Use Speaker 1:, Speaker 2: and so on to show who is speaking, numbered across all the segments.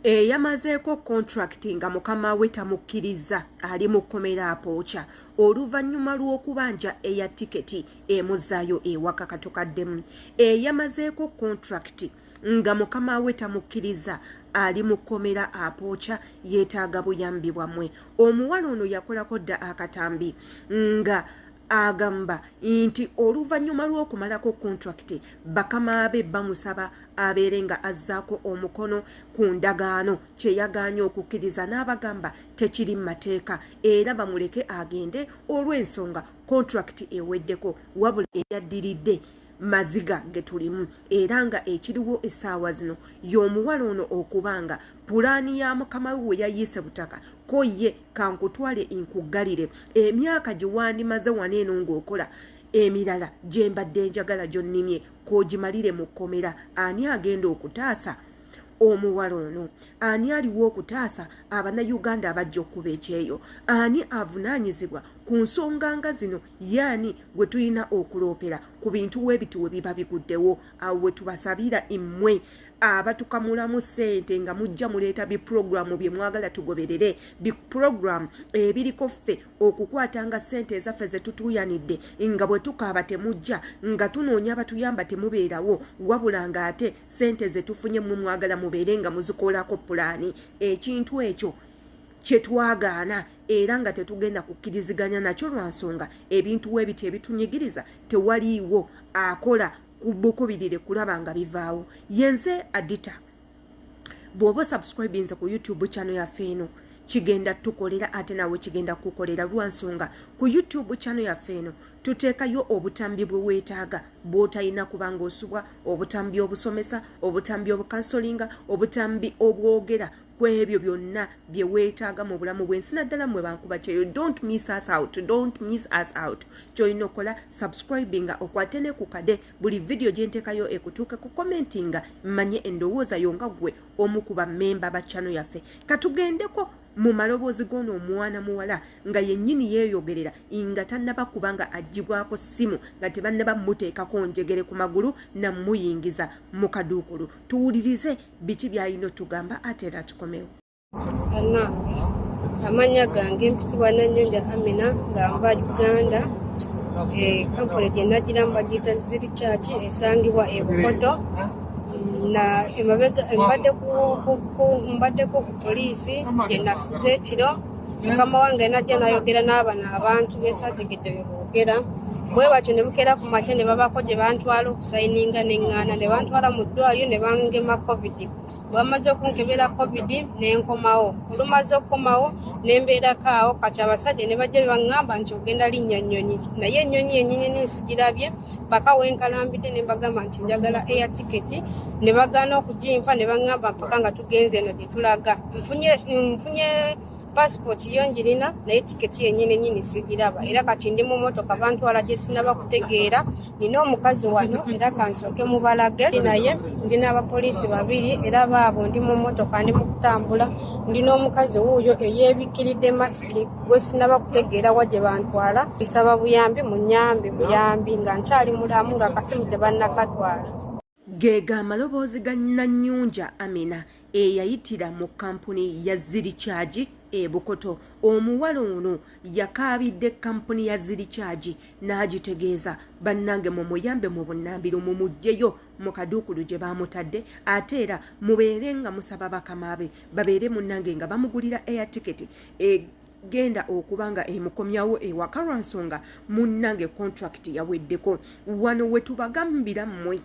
Speaker 1: Eyamazeeko contract nga mukama we tamukkirizza ali mu kkomera apooca oluvannyuma lw'okubanja eya tiketi emuzzaayo ewaka. Katukaddemu. Eyamazeeko contract nga mukama we tamukkiriza ali mu kkomera apooca, yeetaaga buyambi bwammwe. Omuwala ono yakolako dda akatambi nga agamba nti oluvannyuma lw'okumalako contract, bakama be bamusaba abeere nga azzaako omukono ku ndagaano, kyeyagaanye okukkiriza n'abagamba tekiri mu mateeka era bamuleke agende olw'ensonga contract eweddeko. Wabula eyaddiridde maziga ge tulimu, era nga ekiriwo essaawa zino y'omuwala ono okuba nga pulaani ya mukama we we yayiise butaka ko ye kankutwale nkuggalire emyaka gye wandimaze wano eno ng'okola emirala gye mbadde njagala gy'onnimye k'ogimalire mu kkomera. Ani agenda okutaasa omuwala ono? Ani aliwo okutaasa Abannayuganda abajja okuba ekyeyo? Ani avunaanyizibwa ku nsonga nga zino? Yaani gwe tulina okuloopera ku bintu weebiti we biba biguddewo? Awo we tubasabira immwe abatukamulamu ssente nga mujja muleeta bipuroguramu bye mwagala tugoberere, bipuroguramu ebiriko ffe okukwatanga ssente ezaffe ze tutuuyanidde, nga bwe tukaaba temujja, nga tunoonya abatuyamba temubeerawo, wabula ng'ate ssente ze tufunye mmwe mwagala mubeere nga muzikolako pulaani. Ekintu ekyo kye twagaana era nga tetugenda kukkiriziganya nakyo lwa nsonga ebintu weebiti ebitunyigiriza tewaliiwo akola ku bukubirire kulaba nga bivaawo. Yenze Adita. Bw'oba osubscribinze ku YouTube channel yaffe eno, kigenda tukolera ate naawe kigenda kukolera, lwa nsonga ku YouTube channel yaffe eno tuteekayo obutambi bwe weetaaga bw'otalina kubanga osubwa, obutambi obusomesa, obutambi obukansolinga, obutambi obwogera ku ebyo byonna bye weetaaga mu bulamu bw'ensi, naddala mmwe bankuba kyeyo. Don't miss us out, don't miss us out. Kyolina okukola, subscribinga, okwate ne ku kade, buli vidiyo gye nteekayo ekutuuke ku commentinga mmanye endowooza yo nga ggwe omu ku bammemba ba channel yaffe. Katugendeko mu maloboozi g'ono omwana muwala nga yennyini yeeyogerera nga tannaba kubanga aggyibwako ssimu, nga tebannaba muteekako njegere ku magulu namuyingiza mu kaduukulu. Tuwulirize biki by'alina otugamba ate era tukomewo.
Speaker 2: Bannange, amannya gange mpitibwa Nanyonja Amina nga nva Uganda. Kampuni gye nagiramu bagiyita Ziri Church, esangibwa e Bukoto. Na emabega mbaddeko ku poliisi gye nasuze ekiro. Mukama wange najja n'ayogera n'abano abantu besaategedde bye boogera bwe batyo, ne bukeera ku makya ne babaako gye bantwala okusayininga, neŋŋaana, ne bantwala mu ddwaliro ne bangema COVID. Bwe bamaze okunkebera COVID ne nkomawo. Olumaze okukomawo ne mbeerako awo. Kati abasajja ne bajja baŋŋamba nti ogenda linnya nnyonyi, naye ennyonyi yennyini nsigirabye paka wenkalambidde. Ne mbagamba nti njagala air ticket, ne bagaana okugimpa, ne baŋŋamba mpaka nga tugenze eno gye tulaga. Nfunye passport yo njirina, naye tiketi yennyini nyini sigiraba. Era kati ndi mu motoka, bantwala gye sinaba kutegeera. Nina omukazi wano era kansooke mubalage naye. Ndina abapoliisi babiri era baabo. Ndi mu motoka, ndi mu kutambula, ndi n'omukazi wuuyo eyeebikkiridde masiki gwe sinaba kutegeera wa gye bantwala. Nsaba buyambi, munyambe buyambi nga nkyali mulamu, nga akasimu tebannakatwala.
Speaker 1: Geega amaloboozi ga Nanyunja Amina eyayitira mu kampuni ya Zirikyagi e Bukoto. Omuwala ono yakaabidde kampuni ya Zirikyagi n'agitegeeza, bannange mumuyambe mu bunnambiro, mumuggyeyo mu kaduukulu gye baamutadde, ate era mubeere nga musaba bakama be babeere munnange nga bamugulira air ticket genda okuba nga emukomyawo ewaka, lwa nsonga munnange contract yaweddeko. Wano we tubagambira mmwe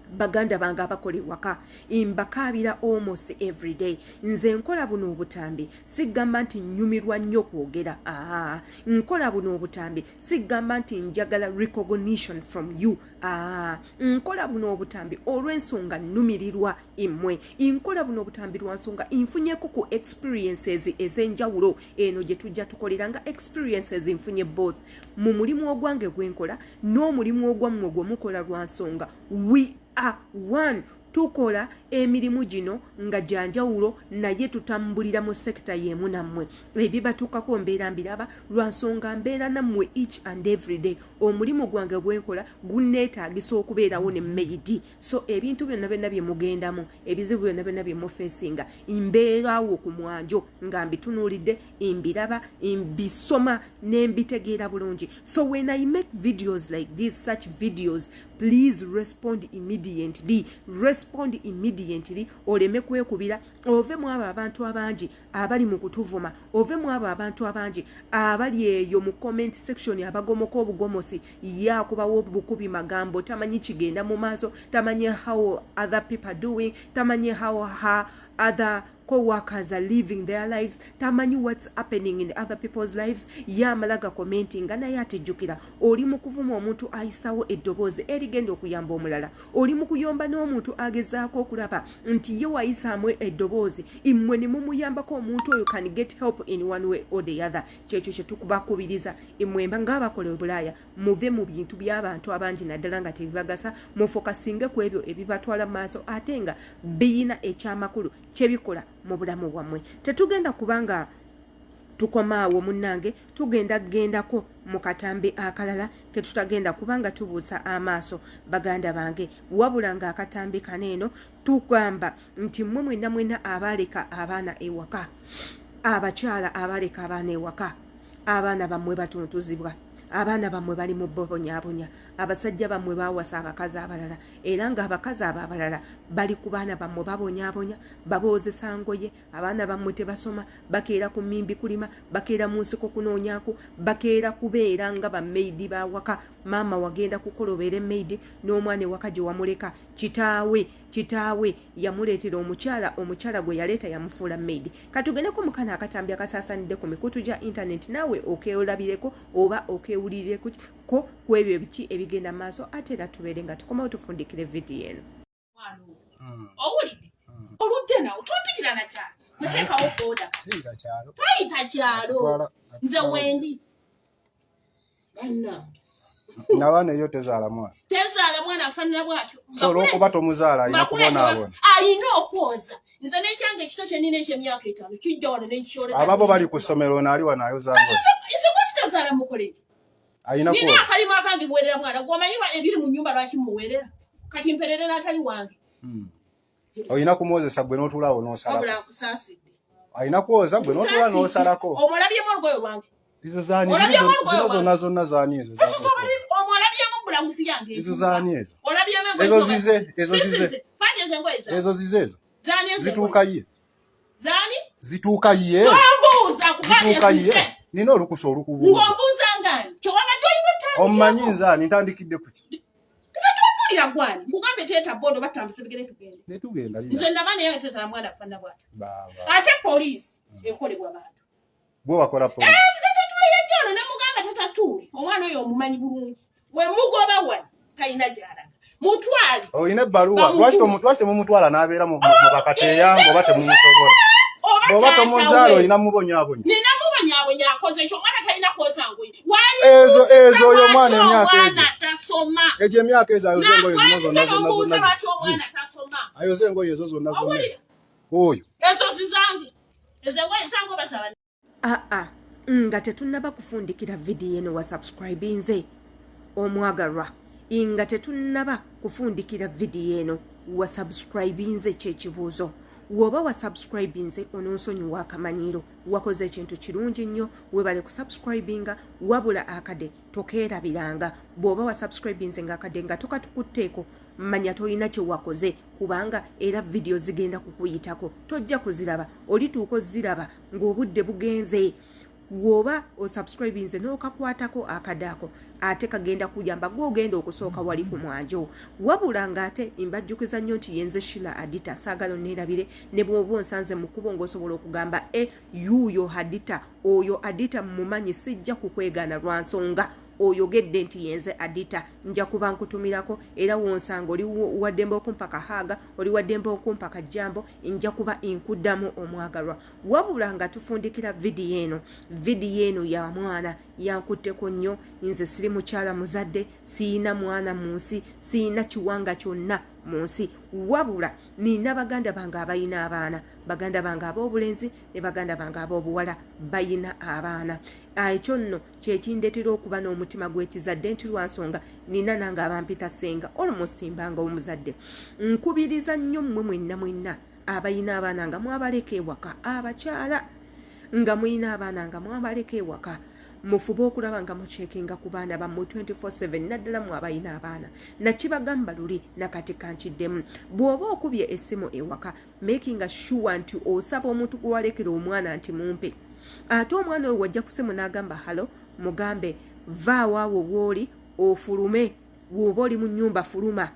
Speaker 1: baganda bange abakola ewaka, mbakaabira almost everyday. Nze nkola buno obutambi, sigamba nti nnyumirwa nnyo kwogera. Aa, nkola buno obutambi, sigamba nti njagala recognition from you. Aa, nkola buno obutambi olw'ensonga nnumirirwa immwe. Nkola buno obutambi lwa nsonga nfunyeko ku experiences ez'enjawulo eno gye tujja tukolera, nga experiences nfunye both mu mulimu ogwange gwenkola n'omulimu ogwammwe gwe mukola, lwa nsonga we are one. Tukola emirimu gino nga gyanjawulo, naye tutambulira mu sector y'emu nammwe. Ebibatuukako mbeera mbiraba lwa nsonga mbeera nammwe each and every day. Omulimu gwange gwenkola gunneetaagisa okubeerawo ne maid, so ebintu byonna byonna bye mugendamu, ebizibu byonna byonna bye mufeesinga, mbeerawo ku mwanjo nga mbitunuulidde, mbiraba, mbisoma ne mbitegeera bulungi. So when I make videos like this, such videos, please respond immediately, respond immediately. Oleme kwekubira, ove mu abo abantu abangi abali mu kutuvuma, ove mu abo abantu abangi abali eyo mu comment section abagomoka obugomosi, yakubawo bukubi magambo, tamanyi kigenda mu maaso, tamanyi how other people are doing, tamanyi how her other co-workers are living their lives, tamanyi what's happening in other people's lives. Yamala gakomentinga, naye atejjukira oli mu kuvuma omuntu ayisawo eddoboozi erigenda okuyamba omulala. Oli mu kuyomba n'omuntu agezaako okulaba nti ye wayisaamu eddoboozi, immwe ne mumuyambako, omuntu oyo can get help in one way or the other. Kyekyo kye tukubakubiriza immwe ng'abakola obulaaya, muve mu bintu by'abantu abangi, naddala nga tebibagasa. Mufokasinge ku ebyo ebibatwala mu maaso ate nga biyina ekyamakulu kyebikola mu bulamu bwammwe. Tetugenda kubanga tukomaawo, munnange, tugenda kugendako mu katambi akalala ketutagenda kubanga tubuusa amaaso, baganda bange. Wabula ng'akatambi kano eno tugamba nti mmwe mwenna mwenna abaaleka abaana ewaka, abakyala abaleka abaana ewaka, abaana bammwe batuntuzibwa, abaana bammwe bali mu bobonyaabonya, abasajja bammwe bawasa abakazi abalala, era ng'abakazi abo abalala bali ku baana bammwe, babonyaabonya, baboozesa ngoye, abaana bammwe tebasoma, bakeera ku mimbi kulima, bakeera mu nsiko kunoonyaku, bakeera kubeera nga ba maid bawaka. Maama wagenda kukola obeere maid n'omwana ewaka gye wamuleka. Kitaawe yamuleetera omukyala, omukyala gwe yaleeta yamufuula maid. Katugendeko mukana akatambi akasaasanidde ku mikutu gya intaneti, naawe okeolabireko oba okewulireko ku ebyo biki ebigenda maaso, ate era tubeere nga tukomawo tufundikire vidiyo eno.
Speaker 3: Owulidde oludde nawo tompitira nakyalo, muteekawo boda.
Speaker 4: Siyita kyalo.
Speaker 3: Toyita kyalo. Nze wendi bannange.
Speaker 4: Nabaana eyo tezaala mwana.
Speaker 3: Tezaala mwana afaanana bwatyo.
Speaker 4: So olwokuba tomuzaala alina kubonaabona?
Speaker 3: Alina okwoza. Nze n'ekyange ekito kyenina ekyemyaka 5 kijja wano nenkikyolesa.
Speaker 4: Ababo bali ku ssomero, ono ali wano ayoza ngoye.
Speaker 3: Nze gwesitazaala mukoleki?
Speaker 4: Alina
Speaker 3: nina
Speaker 4: kwoza.
Speaker 3: Akalimu akange buweerera mwana gwomanyi ebiri mu nyumba, lwaki muweerera? Kati mperere n'atali wange.
Speaker 4: Olina kumwozesa gwe n'otuulaawo
Speaker 3: wabula
Speaker 4: n'osalako.
Speaker 3: Nkusaasidde.
Speaker 4: Alina kwoza gwe n'otuula n'osalako.
Speaker 3: Omulabyemu olugoye lwange?
Speaker 4: Ezo zaani?
Speaker 3: Olabyemu olugoye
Speaker 4: Zino
Speaker 3: lwange?
Speaker 4: zonna zonna zaani ezo?
Speaker 3: Omulabyemu bulawusi yange?
Speaker 4: Ezo zaani ezo?
Speaker 3: Olabyemu engoye?
Speaker 4: Ezo
Speaker 3: Zoba-
Speaker 4: zize, ezo
Speaker 3: Si
Speaker 4: zize.
Speaker 3: zize. Fandi ezo engoye zaani?
Speaker 4: Ezo zize ezo.
Speaker 3: Zaani ezo?
Speaker 4: Zituuka
Speaker 3: Engoye
Speaker 4: ye.
Speaker 3: zaani?
Speaker 4: Zituuka ye.
Speaker 3: Tombuuza kugambye.
Speaker 4: Zituuka ye.
Speaker 3: Zize.
Speaker 4: Nina olukusa olukubuuza.
Speaker 3: Ng'ombuuza ngani kyewabadde olina otandikirako?
Speaker 4: Omumanyi nze ani ntandikidde ku ki?
Speaker 3: Nze tombulira gwani, nkugambye teeta boda oba tutambuze bigere tugende.
Speaker 4: Netugenda.
Speaker 3: Nze
Speaker 4: Lina.
Speaker 3: nabaana yange tezaala mwana afaanana bwatyo.
Speaker 4: Baaba.
Speaker 3: Ate poliisi ekolebwa bantu.
Speaker 4: Gwe wakola poliisi?
Speaker 3: Tatatule yajjano ne mugamba tatatuule, omwana oyo omumanyi bulungi, we mugoba wano talina gy'alaga, mutwale.
Speaker 4: Olina ebbaluwa?
Speaker 3: Bamukuba.
Speaker 4: Lwaki temumutwala n'abeera mu bakateeyamba oba temumusobola?
Speaker 3: Oba
Speaker 4: Bw'oba
Speaker 3: taata
Speaker 4: tomuzaala
Speaker 3: we.
Speaker 4: olina mubonyaabonya.
Speaker 3: Nina mubonyaabonya, akoze ekyo omwana talina kwoza ngoye. Wali
Speaker 4: Ezo oyo omwana emyaka egyo.
Speaker 3: Omwana tasoma.
Speaker 4: Egyo emyaka ezo ayoza engoye zino zonna
Speaker 3: Nakwandise
Speaker 4: zonna
Speaker 3: n'ombuuza
Speaker 4: zonna?
Speaker 3: lwaki omwana tasoma.
Speaker 4: Ayoza engoye ezo zonna zonna?
Speaker 3: Owulira?
Speaker 4: Oyo.
Speaker 3: Ezo zizange, ezo engoye zange obasaba.
Speaker 1: Aa, nga tetunnaba kufundikira vidiyo eno, wasubscribinze omwagalwa? Nga tetunnaba kufundikira vidiyo eno, wasubscribinze? Kyekibuuzo. Woba wasubscribinze, ononsonyiwa akamanyiro, wakoze ekintu kirungi nnyo, webale kusubscribinga. Wabula akade tokeerabiranga. Bw'oba wasubscribinze nga akade nga tokatukutteeko, manya tolina kye wakoze, kubanga era vidiyo zigenda kukuyitako, tojja kuziraba. Olituuka oziraba ng'obudde bugenze. Woba osubscribinze n'okakwatako akadaako, ate kagenda kuyamba gwe ogenda okusooka wali ku mwanjo. Wabula ng'ate mbajjukiza nnyo nti yenze Shila Adita, saagala onneerabire. Ne bw'oba onsanze mu kkubo ng'osobola okugamba, "E yuuyo Hadita, oyo Adita mmumanyi," sijja kukwegaana lwa nsonga oyogedde nti yenze Adita. Nja kuba nkutumirako, era wonsanga oli waddembe okumpa kahaaga, oli waddembe okumpa kajjambo, nja kuba nkuddamu omwagalwa. Wabula nga tufundikira vidiyo eno, vidiyo eno ya mwana yankutteko nnyo. Nze siri mukyala muzadde, siyina mwana mu nsi, siyina kiwanga kyonna. mu nsi. Wabula nina baganda bange abayina abaana, baganda bange ab'obulenzi ne baganda bange ab'obuwala bayina abaana. Ekyo nno kyekindetera okuba n'omutima gw'ekizadde, nti lwansonga nina nange abampita senga, almost mbanga omuzadde. Nkubiriza nnyo mmwe mwenna mwenna abayina abaana nga mwabaleka ewaka, abakyala nga muyina abaana nga mwabaleka ewaka, mufube okulaba nga mucekinga ku baana bammwe 24/7, naddala mu abalina abaana. Nakibagamba luli, nakati kankiddemu: bw'oba okubye essimu ewaka, makinga sure nti osaba omuntu gwewalekera omwana nti mumpe. Ate omwana oyo wajja ku simu n'agamba hello, mugambe vaawo awo bw'oli ofulume. Bw'oba oli mu nnyumba, fuluma,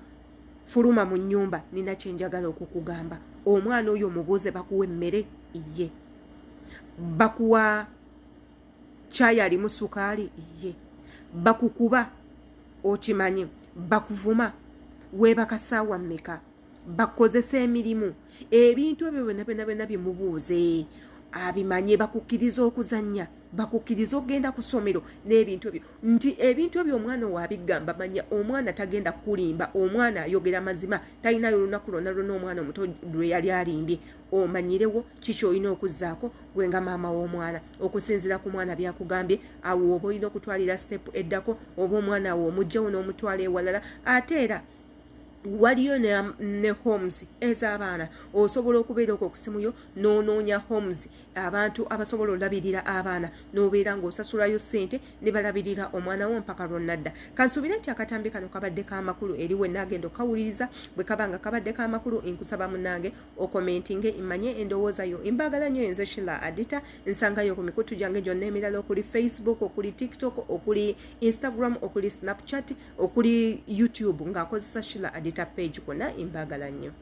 Speaker 1: fuluma mu nnyumba, nina kyenjagala okukugamba. Omwana oyo mubuuze, bakuwa emmere? Ye. Bakuwa kyayi alimu sukaali? Ye. Bakukuba? Okimanyi bakuvuma? Weebaka saawa mmeka? Bakozesa emirimu? Ebintu ebyo byonna byonna byonna byemubuuze abimanye. Bakukkiriza okuzannya? Bakukkiriza okugenda ku ssomero? N'ebintu ebyo, nti ebintu ebyo omwana owaabigamba, manya omwana tagenda kukulimba. Omwana ayogera mazima, talinayo olunaku lwonna lwonna omwana omuto lwe yali alimbye. Omanyirewo kiki olina okuzzaako gwe nga maama w'omwana okusinziira ku mwana byakugambye. Awo oba olina okutwalira step eddako, oba omwana awo omugjawo n'omutwala ewalala. Ate era waliyo ne homes ez'abaana. Osobola okubeera okwo okusimuyo n'onoonya homes, abantu abasobola olabirira abaana, n'obeera ng'osasulayo ssente ne balabirira omwana wo mpaka lwonnadda. Kansuubire nti akatambi kano kabadde k'amakulu eri wenna agenda okawuliriza. Bwe kaba nga kabadde k'amakulu, nkusaba munnange okomentinge mmanye endowooza yo. Mbaagala nnyo. Enze Shila Adita, nsangayo ku mikutu gyange gyonna emirala, okuli Facebook, okuli TikTok, okuli Instagram, okuli Snapchat, okuli YouTube, ng'akozesa Shila Adita page kwonna. Mbaagala nnyo.